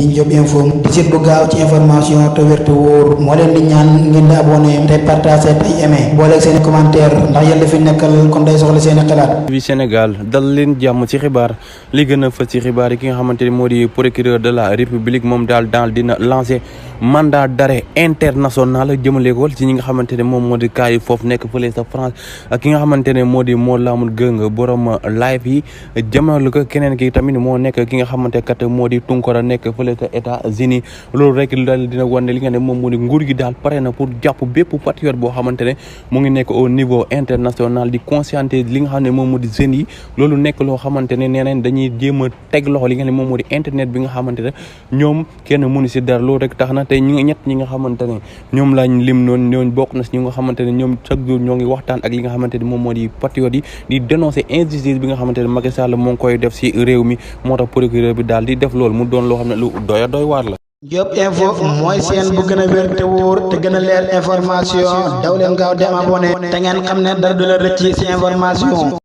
di Ndiop Info di site bu gaaw ci information te wér te wóor moo leen di ñaan ngeen di abonné tey partagé tey aimé boole ak seen i commentaire ndax yéen la fi nekkal kon day soxla seen i xalaat. bi Sénégal dal leen jàmm ci xibaar li gën a fës ci xibaar yi ki nga xamante ni moo di procureur de la république moom daal dina lancé mandat d'arrêt international jëmale ko ci ñi nga xamante ne moom moo di kaay foofu nekk fële sa France ak ki nga xamante ne moo di moo laamul gëng borom live yi jëmale ko keneen ki tamit moo nekk ki nga xamante kat moo di Tunkara nekk fële sa États-Unis loolu rek daal dina wane li nga ne moom moo di nguur gi daal pare na pour jàpp bépp patriote boo xamante ne mu ngi nekk au niveau international di conscientiser li nga xam ne moom moo di jeunes yi loolu nekk loo xamante ne nee nañ dañuy jéem a teg loxo li nga ne moom moo di internet bi nga xamante ne ñoom kenn mënu si dara loolu rek tax na tey ñi ñett ñi nga xamante ne ñoom lañ lim noonu ñooñu bokk na si ñi nga xamante ne ñoom chaque jour ñoo ngi waxtaan ak li nga xamante ne moom moo di patriote yi di dénoncer injustice bi nga xamante ne Macky Sall moo ngi koy def si réew mi moo tax procureur bi daal di def loolu mu doon loo xam ne lu doy waar la. Ndiop Info mooy seen bu gën a wér te wóor te gën a leer information daw leen gaaw dem abonné te ngeen xam ne dara du la rëcc ci information.